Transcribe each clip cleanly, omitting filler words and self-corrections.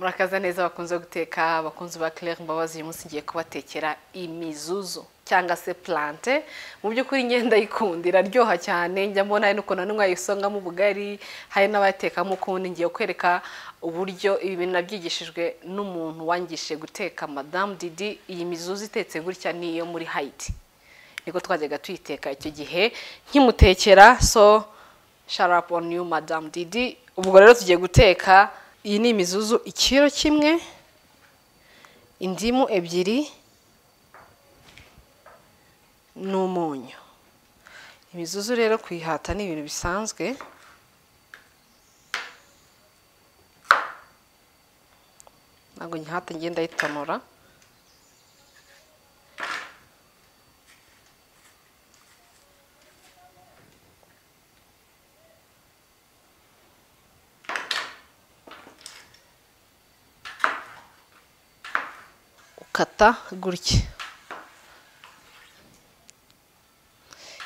Murakaza neza bakunze guteka, bakunze ba Claire Mbabazi. Uyu munsi ngiye kubatekera imizuzu cyangwa se plante. Mu by'ukuri ngenda yikundira, iraryoha cyane. Njya mbona hari n'ukuntu mwayisongamo ubugari, hari n'abatekamo ukundi. Ngiye kwereka uburyo ibi bintu nabyigishijwe n'umuntu wangishije guteka, Madame Didi. Iyi mizuzu itetse gutya niyo muri Haiti, niko twajyaga tuyiteka icyo gihe nkimutekera. So shout up on you Madame Didi. Ubwo rero tugiye guteka. Iyi ni imizuzu ikiro kimwe, indimu 2 n'umunyu. Imizuzu rero kuyihata ni ibintu bisanzwe. Ntabwo nyihata, ngenda yitonora. Ukata gutya.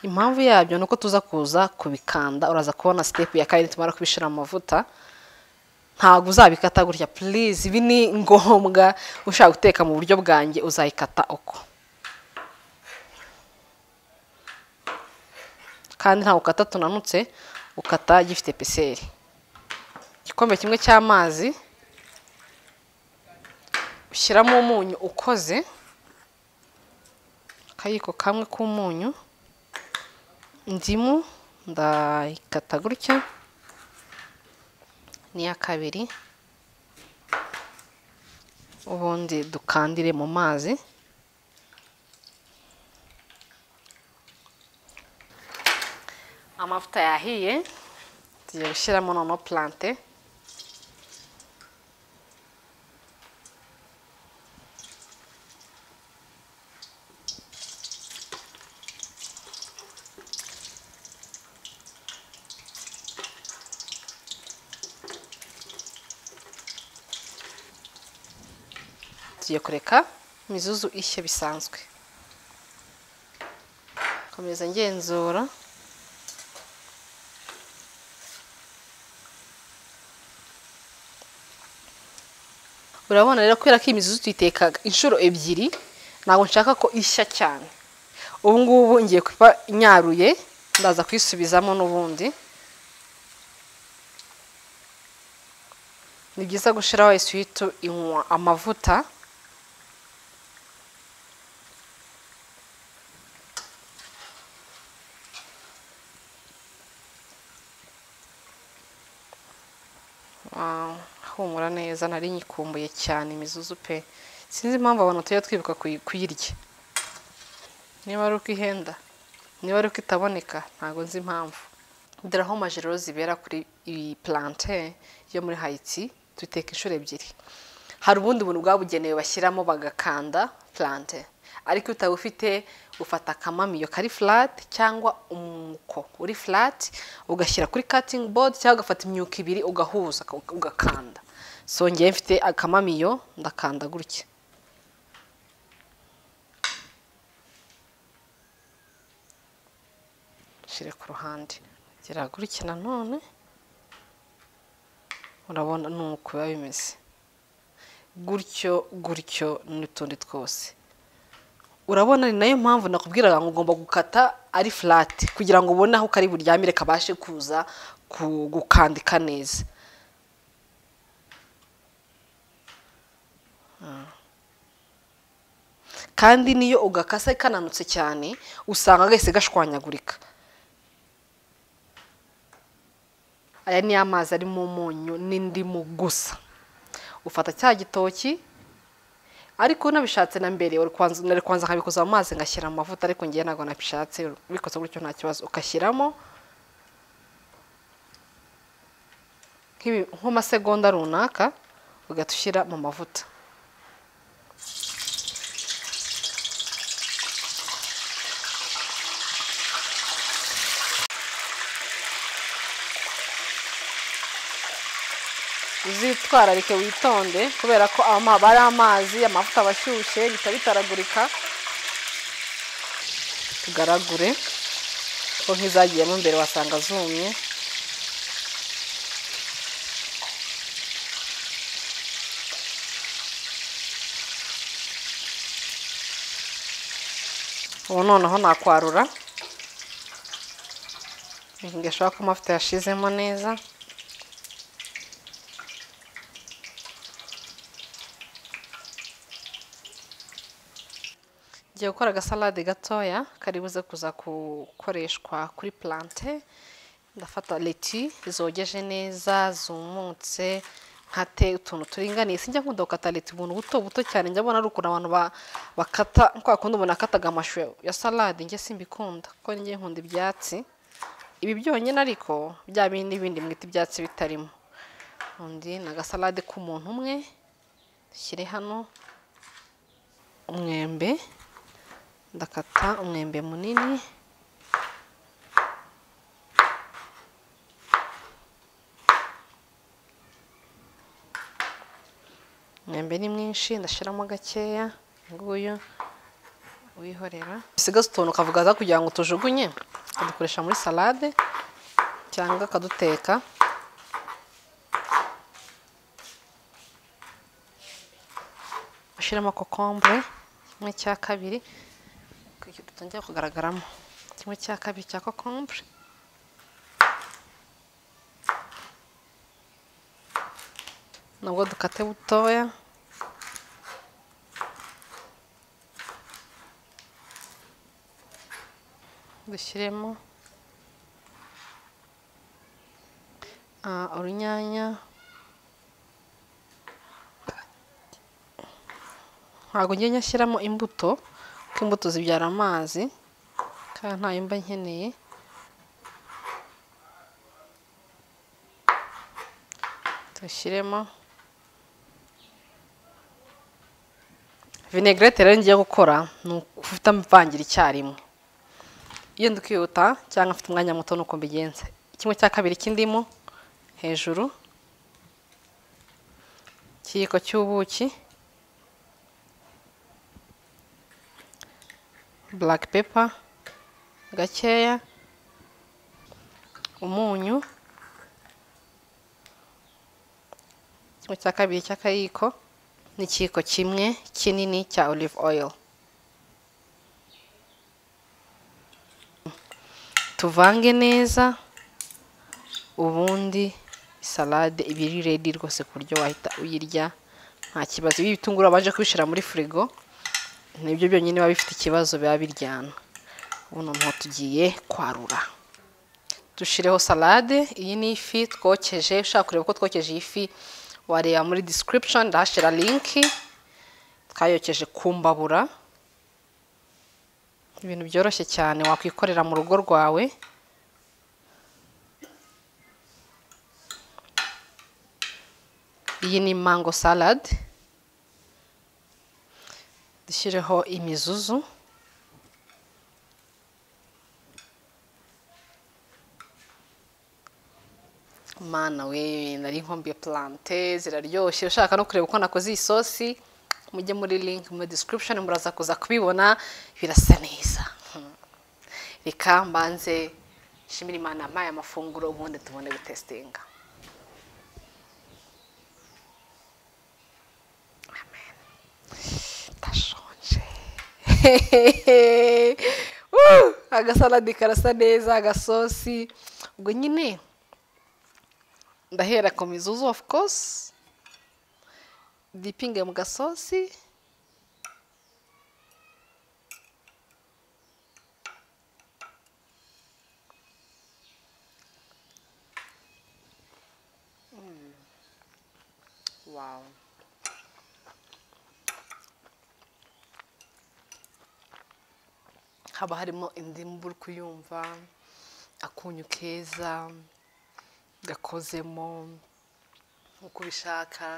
Impamvu yabyo nuko tuza kuza kubikanda, uraza kubona step ya kabiri tumara kubishira mu mavuta. Ntabwo uzabikata gutya please, ibi ni ngombwa. Ushaka guteka mu buryo bwanjye uzayikata uko, kandi ntabwo ukata tunanutse, ukata gifite peseri. Igikombe kimwe cy'amazi, ushyiramo umunyu ukoze akayiko kamwe k'umunyu. Indimu ndayikata gutya, n'iya kabiri, ubundi dukandire mu mazi. Amavuta yahiye, tugiye gushyiramo noneho plante. Tugiye kureka imizuzu ishye bisanzwe. Komeza ngenzura. Urabona rero kubera ko imizuzu tuyiteka inshuro 2, ntabwo nshaka ko ishya cyane. Ubu ngubu ngiye kuba nyaruye, ndaza kuyisubizamo n'ubundi. Ni byiza gushiraho isuyitu inywa amavuta. Wow, humura neza, nari nyikumbuye cyane imizuzu pe. Sinzi impamvu abantu tujya twibuka kuyirya. Niba ari uko ihenda, niba ari uko itaboneka, ntago nzi impamvu. Dore aho majero zibera kuri iyi plantain yo muri Haiti, tuteka inshuro 2. Hari ubundi buntu bwabugenewe bashyiramo bagakanda plantain, ariko utaba ufite ufata akamamiyo kari flat cyangwa umuko uri flat, ugashyira kuri cutting board cyangwa ugafata imyuka 2 ugahuza ugakanda. So ngiye mfite akamamiyo ndakanda gutya. Shire ku ruhande, gira gutya nanone. Urabona nuko biba bimeze gutyo gutyo n'utundi twose. Urabona ni nayo mpamvu nakubwiraga ngo ugomba gukata ari flat kugira ngo ubone aho kari buryamire kabashe kuza gukandika neza. Kandi niyo ugakasa kananutse cyane usanga gahise gashwanyagurika. Aya ni amazi arimo umunyu n'indimu gusa. Ufata cya gitoki, ariko unabishatse na mbere nari kwanza nkabikoza mu mazi ngashyira amavuta, ariko ngiye ntabwo nabishatse, bikoze gutyo nta kibazo. Ukashyiramo nk'amasegonda runaka, ugahita ushyira mu mavuta. Uzitwararike witonde kubera ko ari amazi, amavuta abashyushye bita bitaragurika. Tugaragure ko nk'izagiyemo mbere wasanga zumye. Ubu noneho nakwarura, ngashaka ko amavuta yashizemo neza. Ngiye gukora agasalade gatoya kari buze kuza gukoreshwa kuri plantain. Ndafata leti zogeje neza zumutse, nkate utuntu turinganiye. Sinjya nkunda gukata leti ubuntu buto buto cyane, njya mbona ari ukuntu abantu bakata kwa kundi umuntu akataga amashu ya salade, njye simbikunda kuko njye nkunda ibyatsi. Ibi byonyine ariko bya bindi bindi mwita ibyatsi bitarimo. Undi ni agasalade k'umuntu umwe, dushyire hano umwembe. Ndakata umwembe munini, umwembe ni mwinshi ndashiramo gakeya, nguyu wihorera. Usigaze utuntu ukavuga za kugira ngo tujugunye, ukadukoresha muri salade cyangwa akaduteka. Ushiramo kokombure kimwe cya kabiri, tutongera kugaragaramo kimwe cya kabiri cya kokombure. Nabwo dukate butoya. Dushyiremo urunyanya. Ntabwo njye nyashyiramo imbuto kuko imbuto zibyara amazi kandi ntayo mba nkeneye. Dushyiremo vinaigrette. Rero ngiye gukora ni ukufita mvangira icyarimwe. Iyo ndi kwihuta cyangwa mfite umwanya muto nuko mbigenza. Kimwe cya kabiri cy'indimu hejuru, ikiyiko cy'ubuki, black pepper gakeya, umunyu kimwe cya kabiri cy'akayiko, n'ikiyiko kimwe kinini cya olive oil. Tuvange neza, ubundi salade iba iri ready rwose ku buryo wahita uyirya nta kibazo. Ibi bitunguru wabanje kubishyira muri frigo nibyo byonyine biba bifite ikibazo, biba biryana. Ubu noneho tugiye kwarura, dushireho salade. Iyi ni ifi twokeje. Ushaka kureba uko twokeje iyi fi wareba muri description, ndahashyira link. Twayokeje ku mbabura, ibintu byoroshye cyane wakwikorera mu rugo rwawe. Iyi ni mango salad. Dushyireho imizuzu, Mana we, nari nkombiye plantain ziraryoshye. Ushaka no kureba uko nakoze iyi sosi mujye muri link muri description, muraza kuza kubibona, birasa neza. Reka mbanze nshimire Imana yampaye amafunguro, ubundi tubone gutestinga. Amen. Ndashonje. Agasaladi karasa neza, agasosi. Ubwo nyine ndahera ku mizuzu of course, dipinge mu gasosi. Wow. Haba harimo indimu uri kuyumva, akunyu keza gakozemo uko ubishaka.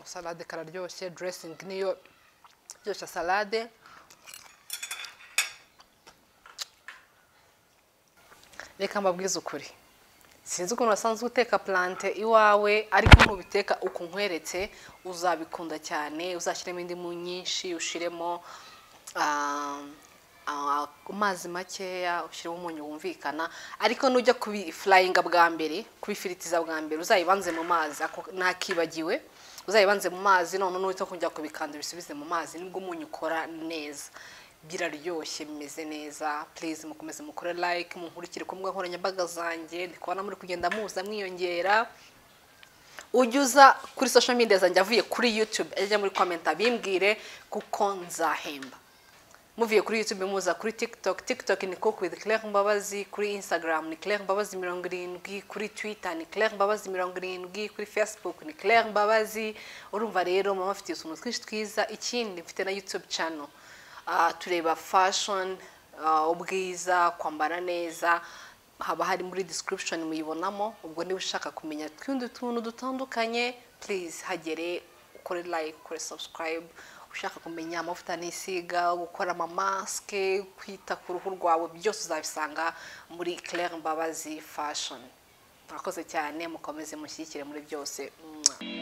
Salade kararyoshye, dressing niyo iryoshya salade. Reka mbabwize ukuri, sinzi ukuntu wasanzwe uteka plantain iwawe, ariko nubiteka uko nkweretse uzabikunda cyane. Uzashyiremo indimu nyinshi, ushiremo Amazi makeya, ushyiremo umunyu wumvikana, ariko nujya kubifurayinga bwa mbere, kubifiritiza bwa mbere, uzayibanze mu mazi. Nakibagiwe, uzayibanze mu mazi, none nuhita kujya kubikanda ubisubize mu mazi, nibwo umunyu ukora neza. Biraryoshye, bimeze neza. Please mukomeze mukore like, munkurikire ku mbuga nkoranyambaga zanjye, ndi kubona muri kugenda muza mwiyongera. Ujya uza kuri social media zanjye avuye kuri YouTube, ajya muri comment abimbwire, kuko nzahemba. Muvuye kuri YouTube muza kuri TikTok, TikTok ni Cook with Claire Mbabazi, kuri Instagram ni Claire Mbabazi 70, kuri Twitter ni Claire Mbabazi 70, kuri Facebook ni Claire Mbabazi. Urumva rero mama afite utuntu twinshi twiza. Ikindi mfite na YouTube channel, tureba fashion, ubwiza, kwambara neza, haba hari muri description muyibonamo. Ubwo niba ushaka kumenya tundi tuntu dutandukanye, please hagere ukore like, ukore subscribe. Ushaka kumenya amavuta nisiga, gukora amamasike, kwita ku ruhu rwawe, byose uzabisanga muri Claire Mbabazi Fashion. Murakoze cyane, mukomeze mushyigikire muri byose. Mwah.